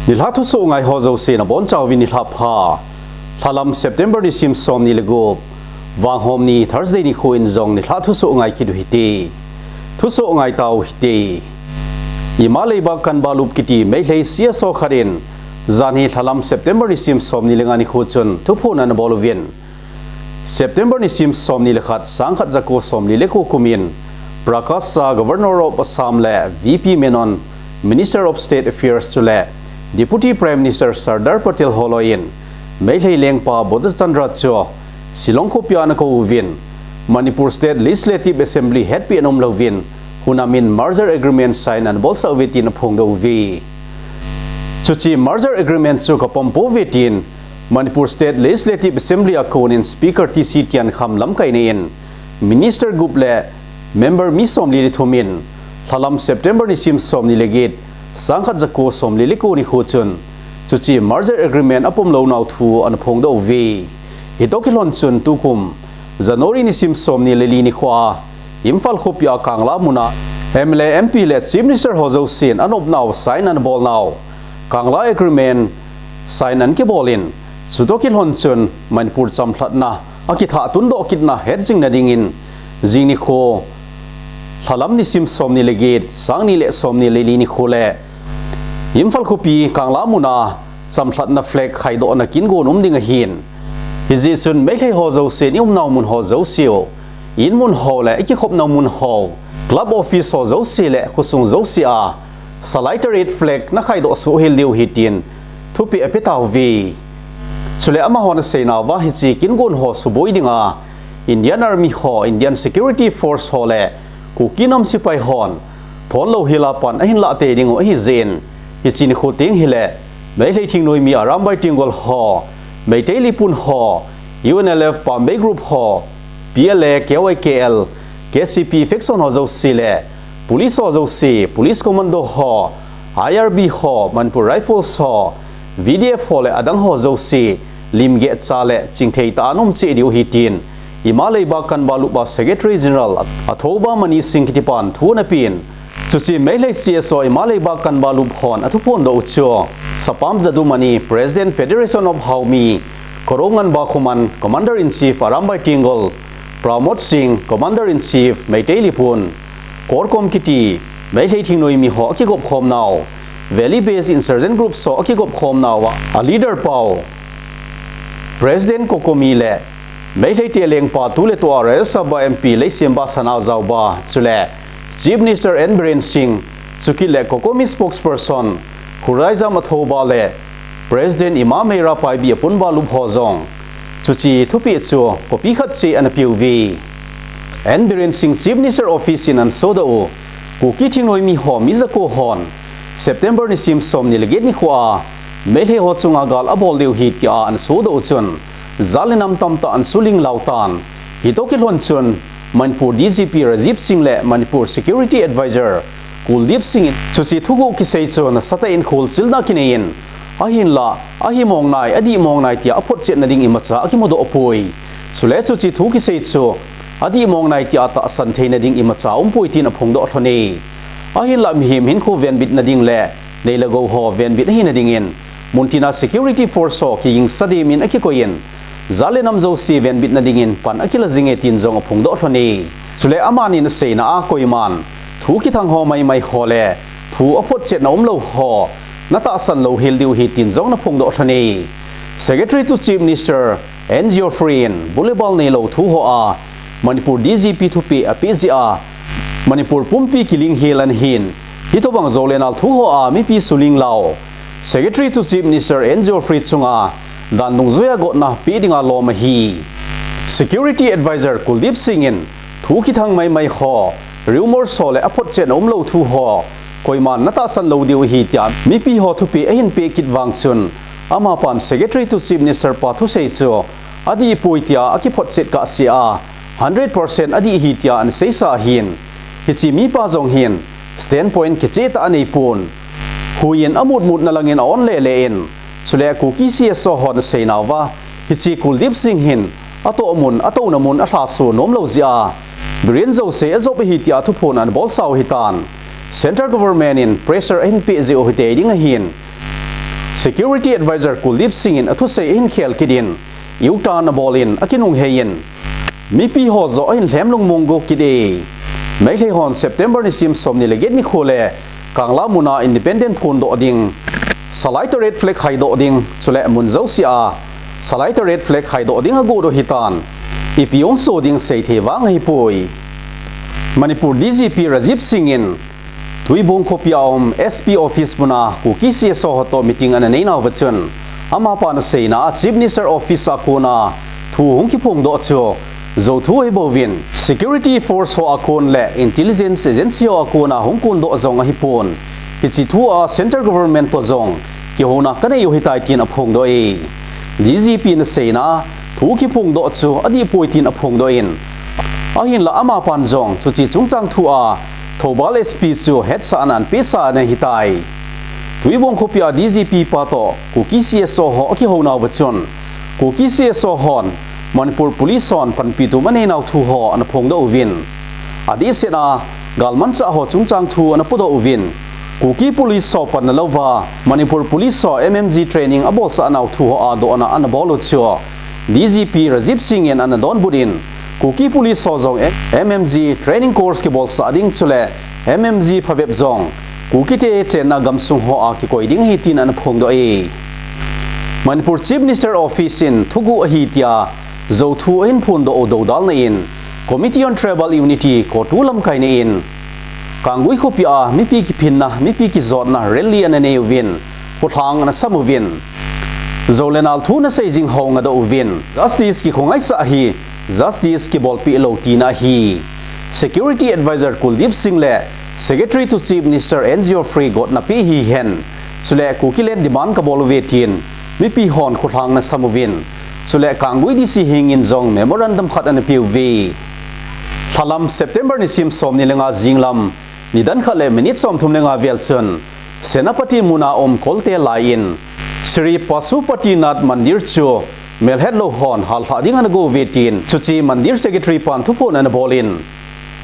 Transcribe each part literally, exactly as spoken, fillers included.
Nilhah thusoh ngai ho jouse nabonchauvin nilhah pha. Lhalam September nisim somni le gup, Vanghom ni Thursday nikho in jong nilhah thusoh ngai kit u hite. Thusoh ngai tau hite. Ima Leibak Kanba Lup kiti Meitei C S O khat in janhi lhalam September nisim somni le nga nikho chun thuphon anabol uvin, September nisim somni le khat, sangkhat jako somli le ko kum in Prakasa, Governor of Assam le V P Menon, Minister of State Affairs chule Deputy Prime Minister Sardar Patel holoi in Meitei lengpa Bodhchandra chu Shillong khopia anakou uvin, Manipur State Legislative Assembly hetpi ana umlouvin, hunamin merger agreement sign anabolsah uve tin aphongdoh uve. Chuche merger agreement chu kapom pouve tin Manipur State Legislative Assembly a konin Speaker T C Tiankham lamkaina in Minister gup le member mi somli le thum in lhalam September nisim somni le get, sangkhat jako somli le ko nikho chun chuche merger agreement apomlou nau thu anaphongdoh uve. Hitoh kilhon chun tukum January nisim somni le li nikhoa Imphal khopia Kangla muna M L A, M P le Chief Minister ho jousen anopnau sign anabol nau Kangla Agreement sign anakibol in, chutoh kilhon chun Manipur chamlhatna akithah tundoh kitna hetjing nadingin, jing nikho lhalam nisim somni le get, sangni le somni le li nikho le Imphal khopi Kangla muna chamlhatna flag khaidohna kingon um ding ahin. Hijeh chun Meitei ho jousen iumnau mun ho jouseu, in mun ho le ikikhopnau mun ho, club office ho jouse le khosung jousea Salai Tarit flag nakhaidoh soh hel diu ahi tin thupeh apetauve. Chule amahon aseinauva hiche kingon ho suboi dinga Indian Army ho, Indian Security Force ho le Kuki nam sepai hon thonlou hela pan ahinlah tei diu ahijeh in, hiche nikho teng hile Meitei thingnoimi Arambai Tenggol ho, Meitei Leepun ho, U N L F Pambei Group ho, P L A, K Y K L, K C P faction ho jouse le Police ho jouse, Police Commando ho, I R B ho, Manipur Rifles ho, V D F ho le adang ho jouse limgeh cha le chingthei tah a ana um cheh diu ahi tin Ima Leibak Kanba Lup a Secretary General Athouba Mani Singh kitipan thu anapen. Chuche Meitei C S O Ima Leibak Kanba Lup hon athuphondoh u chu Sapam Jadumani, President Federation of Haomi, Koro Nganba Khuman, Commander in Chief Arambai Tenggol, Pramod Singh, Commander in Chief Meitei Leepun, CORCOM kiti Meitei thingnoimi ho akikopkhomnau, Valley Based Insurgent Groups ho akikopkhomnau a leader pau President COCOMI le Meitei te lengpa tuletua Rajya Sabha M P Leishemba Sanajaoba chule Chief Minister N Biren Singh, chukit le COCOMI spokesperson Khuraijam Athouba le President Ima Meira Paibi Apunba Lup ho jong chuche thupeh chu copy khat cheh anapeuve. N Biren Singh Chief Minister Office in anasodoh u, Kuki thingnoimi ho mi jako hon September nisim somni le get nikhoa Meitei ho chunga gal abol diu ahi tia anasodoh u chun, jat le nam tamtah anasuling lau tan. Hitoh kilhon chun Manipur D G P Rajiv Singh le Manipur Security Advisor Kuldeep Singh in chuche thuguh kisei chu nasatah in kholchilna akinei in, ahinlah ahi mong nai, adih mong nai tia aphotchetna ding imacha akimudoh poi. Chule chuche thu kisei chu adih mong nai tia tahsan theina ding imacha umpoi tin aphongdoh lhon e. Ahinlah mihem hinkho venbitna ding le nei le gou ho venbit ahina dingin, muntina security force ho kigingsa dimin akikoi in, jat le nam jouse venbitna dingin pan akila jinge tin jong aphongdoh lhon e. Chule amanin aseina a koiman thu kithang ho maimai ho le thu aphotchetna umlou ho natahsan louhel diu ahi tin jong anaphongdoh lhon e. Secretary to Chief Minister N Geoffrey in bulibal neilou thu hoa Manipur D G P thupeh apeh jeh a Manipur pumpi kilinghel anahin, hitobang jou le nal thu hoa mipi suling lau Secretary to Chief Minister N Geoffrey chunga dan dungjuia gotna pe dinga lom ahi. Security Advisor Kuldeep Singh in thu kithang maimai ho, rumors ho le aphotchetna umlou thu ho koiman natahsan lou diu ahi tia mipi ho thupeh ahin peh kit vang chun, amapan Secretary to Chief Minister pa thusei chu adih poi tia akiphotchet kahsea, hundred percent adih ahi tia anaseisa ahin, hiche mipa jong hin standpoint kichehtah aneipon. Huiyin amutmutna langin a-on lele in, chule Kuki C S O hon aseinauva, hiche Kuldeep Singh hin atohmun, atouna mun alhaso nomlou jeh a Biren jouse ajop ahi tia thuphon anabolsau ahitan. Central Government in pressure ahin peh jeh u hitei ding ahin, Security Advisor Kuldeep Singh in athusei ahin khel kit in, U-turn abol in akinunghei in, mipi ho joh ahin lhem lungmong go kit e. Meitei hon September nisim somni le get nikho le Kangla muna Independence phondoh ding, Salai Taret flag haidoh ding, chule mun jousea Salai Taret flag haidoh ding agot u ahitan, ipi hung soh ding seithei vang ahipoi. Manipur D G P Rajiv Singh in Tuibong khopia um S P office muna Kuki C S O ho toh meeting ana neinauva chun, amapan aseina a Chief Minister office a kona thu hung kiphongdoh chu jouthu ahibouvin, security force ho a kon le intelligence agency ho a kona hung kondoh jong ahipon, hiche thu a central government toh jong kihouna kanei u ahitai tin aphongdoh e. D G P in aseina a thu kiphongdoh chu adihpoi tin aphongdoh in, ahinla amapan jong chuche chungchang thu a Thoubal S P chu hetsahna ana pehsa ana hitai. Tuibong khopia D G P pa toh Kuki C S O ho akihounauva chun, Kuki C S O hon Manipur Police hon panpi tum aneinau thu ho ana phongdoh uvin, adehset a galmanchah ho chungchang thu ana podoh uvin, Kuki Police ho panna louva Manipur Police ho M M G training abolsahnau thu ho a dohna ana bol u chu D G P Rajiv Singh in ana donbut in, Kuki Police ho jong M M G training course kibolsah ding chule M M G phabep jong Kukite chenna gamsung ho a kikoi ding ahi tin ana phongdoh e. Manipur Chief Minister Office in thuguh ahi tia jouthu ahin phondoh u dodalna in, Committee on Tribal Unity, CoTU lamkaina in, Kanggui khopia mipi kiphinna, mipi kijotna rally ana nei uvin, khutlhang ana sam uvin, jou le nal thu ana sei jing ho ana doh uvin, justice kikhongaisah ahi, justice kibolpeh lou tina ahi. Security Advisor Kuldeep Singh le Secretary to Chief Minister N Geoffrey gotna pe hihen, chule Kukiland demand kabol uve tin mipi hon khutlhang ana sam uvin, chule Kanggui D C hengin jong memorandum khat ana peuve. Lhalam September nisim somni le nga jinglam, nidan khat le minute somthum le nga vel chun, Senapati muna um Kolte lai in, Sri Pashupatinath Mandir chu melhetlou hon hallhah ding ana gouve tin, chuche Mandir Secretary pan thuphon ana bol in,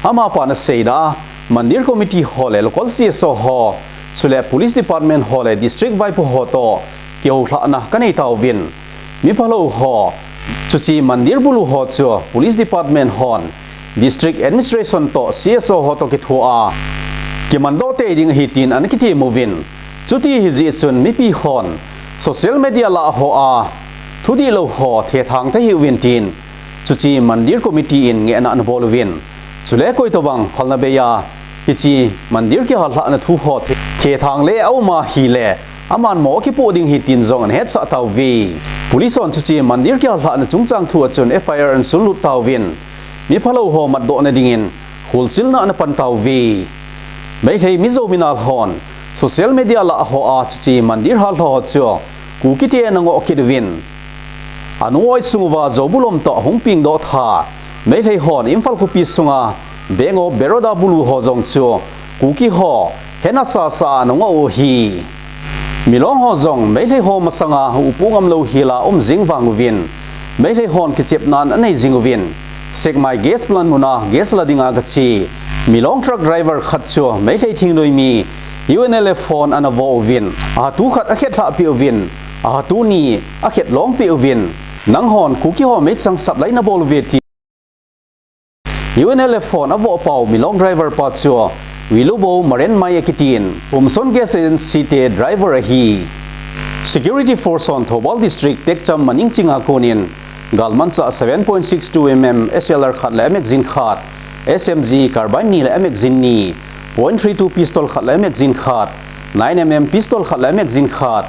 amapan aseina a, Mandir Committee ho le Local C S O ho, chule Police Department ho le District vaipo ho toh kihoulhahna kanei tauvin, miphalou ho, chuche Mandir bulu ho chu Police Department hon District Administration toh C S O ho toh kithoa kimandoh tei ding ahi tin ana kitem uvin, chuti ahijeh chun mipi hon social media lah hoa thudihlou ho thethang tahih uvin tin, chuche Mandir Committee in ngehna ana bol uvin, chule koitobang phalna beiya hiche Mandir kihallhahna thu ho thethang le auma ahile, aman mo akipoh ding ahi tin jong ana hetsah tauve. Police hon chuche Mandir kihallhahna chungchang thu a chun F I R ana sunlut tauvin, miphalou ho matdohna dingin kholchilna ana pan tauve. Meitei Mizo minal hon social media lah hoa chuche Mandir hallhah ho chu Kukite ana ngoh kit uvin, anung oi sung uva Joubulom toh ahung pengdoh tha Meitei hon Imphal khopi sunga Bank of Baroda bulu ho jong chu Kuki ho hena sasa a ana ngoh u ahi. Milong ho jong Meitei ho masanga upo ngamlou hela um jing vang uvin, Meitei hon kichepna anei jing uvin, Sekmai gas plant muna gas la dinga gache Milong truck driver khat chu Meitei thingnoimi U N L F hon ana vo uvin, ahatu khat akhetlhah peh uvin, ahatu ni akhetlong peh uvin, nanghon Kuki ho meichang supply nabol uve ti U N L F hon avohpau Milong driver pa chu Wilubou Marenmai akitin, Umson Gas Agency te driver ahi. Security Force hon Thoubal District Tekcham Maningching a konin galmanchah seven point six two M M S L R khat le magazine khat, S M G carbine ni le magazine ni, point three two pistol khat le magazine khat, nine M M pistol khat le magazine khat,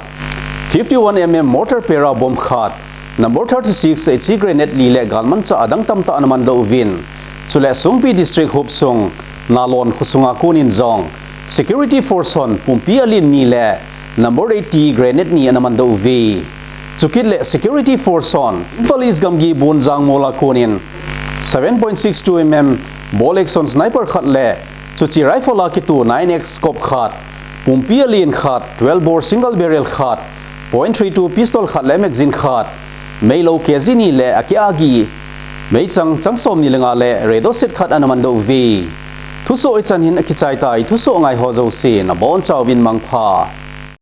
fifty-one M M mortar para bomb khat, number thirty-six H E grenade li le galmanchah adang tamtah ana mandoh uvin. Chule Songpi District hopsung Nalon khosunga konin jong Security Force hon pumpi alen ni le number eighty grenade ni ana mandoh uve. Chukit le Security Force hon Imphal East gamgi Bonjang mol a konin seven point six two M M bolt action sniper khat le chuche rifle a kitu nine X scope khat, pumpi alen khat, twelve bore single barrel khat, point three two pistol khat le magazine khat, meilou K G ni le akeh a gi, meichang chang somni le nga le radio set khat ana mandoh uve. Thusoh hichan hin akichai tai, thusoh ngai ho jouse nabonchauvin mangpha.